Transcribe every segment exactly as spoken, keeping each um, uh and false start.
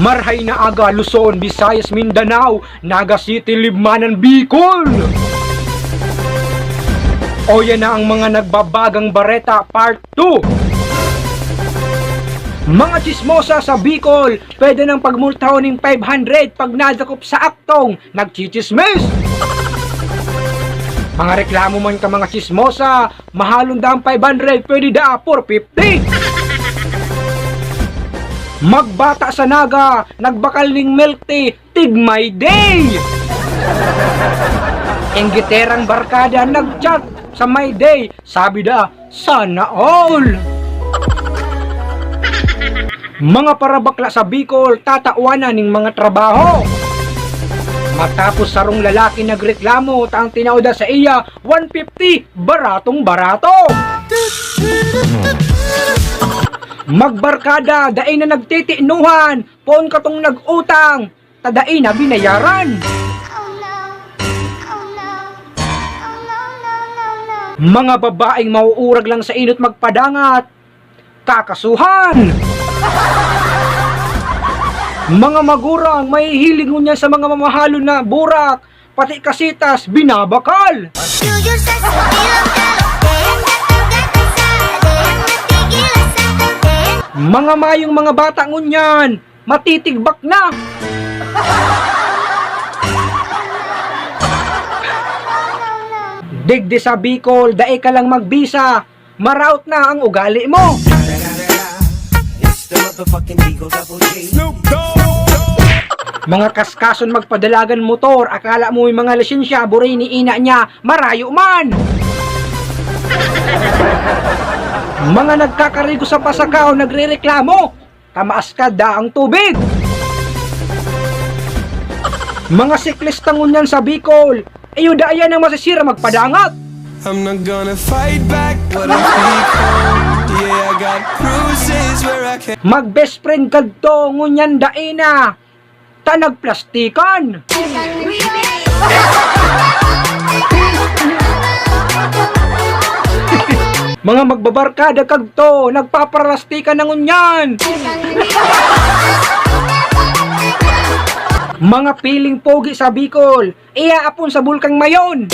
Marhay na aga, Luzon, Visayas, Mindanao, Naga City, Libmanan, Bicol! O yan na ang mga nagbabagang bareta part two. Mga chismosa sa Bicol, pwede nang pagmultahon ning five hundred pag nadakop sa aktong nagchichismis. Mga reklamo man ka mga chismosa, mahalon da ang five hundred, pwede da four fifty. Magbata sa Naga, nagbakal ning milk tea, tig My Day. Inggiterang barkada nag-chat sa My Day, sabi da, "Sana all." Mga parabakla sa Bicol, tatawan na ning mga trabaho. Matapos sarong lalaki nagreklamo ta ang tinao da sa iya, one fifty, baratong barato. Magbarkada, dai na nagtitinuhan, poon katong nag-utang, ta dai na binayaran. Mga babaeng mauurag lang sa inot magpadangat, kakasuhan. Mga magurang mahihilig ngunyan sa mga mamahalon na burak, pati kasitas, binabakal. Mga mayong mga bata ngunyan, matitigbak na. Digdi sa Bicol, dai ka lang magbisa, maraot na ang ugali mo. Mga kaskason magpadalagan motor, akala mo may mga lisensya, buri ni ina niya, marayo man. Mga nagkakarigo sa pasakaw, nagrereklamo, tamaas ka da ang tubig. Mga siklista ngunyan sa Bicol, iyo da yan ang masisira magpadangat. I'm not gonna fight back what I've become. Yeah, I got bruises where I can. Mag-best friend kadto, ngunyan dai na, ta nagplastikan. Mga magbabarkada kadto, nagpaparalastikan na ngunyan. Mga piling pogi sa Bicol, iyaapon sa Bulkang Mayon.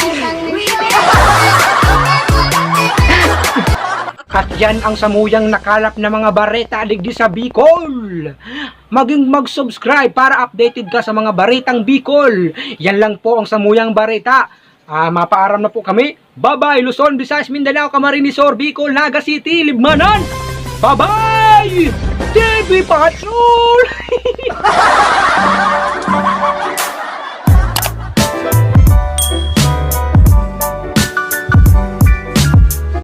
At yan ang samuyang nakalap na mga bareta digdi sa Bicol. Maging mag-subscribe para updated ka sa mga baretang Bicol. Yan lang po ang samuyang bareta. Ah, mapaaram na po kami. Bye-bye, Luzon, Visayas, Mindanao, Camarines Sur, Bicol, Naga City, Libmanan. Bye-bye! T V Patrol!